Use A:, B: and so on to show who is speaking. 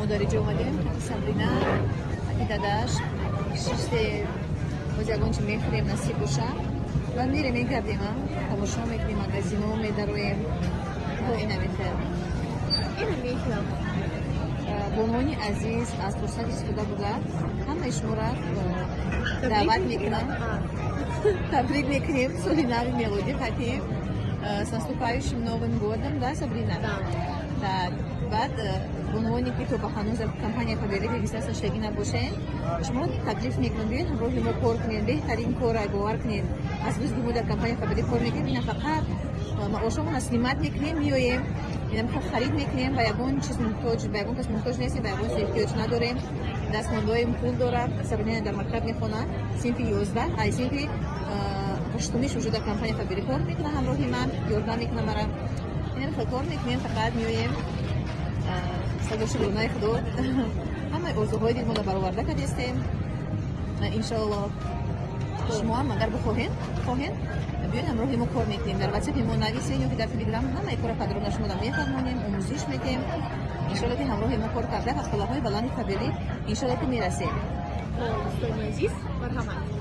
A: Дар иҷо омадем, Сабрина, аки дадаш шиште. Боз ягон чи мехӯрем, насиб боша. Баъд мерем, мегардем, тамошо мекунем, магазино медароем. Ина мехел.
B: Ина мехӯрам.
A: Бонувони азиз, аз фурсат истифода бурда, ҳамаи шуморо даъват мекунам, табрик мекунем соли нави мелодӣ хатим. С наступающим Новым годом, да, Сабрина?
B: Да.
A: Так, баъд бонувоне, ки то ба ҳанӯз дар компания Фаберлик регистрация шудагӣ набошед, шуморо таклиф мекунам: биёед, ҳамроҳи мо кор кунед. Беҳтарин кора, бовар кунед. Аз рӯзи мо дар компания Фаберлик кор мекунем, ина фақат маошамона снимать мекунем, меоем, инамихо харид мекунем, ба ягон чиз муҳтоҷ, ба ягон кас муҳтоҷ нестем, ба ягон чиз эҳтиёҷ надорем. Дастмондоем пул дорад. Сабрина дар мактаб мехонад, синфи 11, ай синфи ҳаштумиш уже дар компания Фаберлик кор мекунад, ҳамроҳи ман ёрдам мекунад мара. Инамихо кор мекунем, фақат меоем. Садо шукронаи Худо, ҳамаи орзуҳои дилмонро бароварда кардестем. Иншоалло, шумоам агар бихоҳед, хоҳед, биёед, ҳамроҳи мо кор мекунем. Дар Ватсапи мо нависед ё ки дар Телеграм, ҳамаи кора подробно шуморо мефаҳмонем, омӯзиш медиҳем. Иншоалло, ки ҳамроҳи мо кор карда, ба қуллаҳои баланди Фаберлик, иншоалло, ки мерасем.
B: Дӯстони азиз, марҳамат.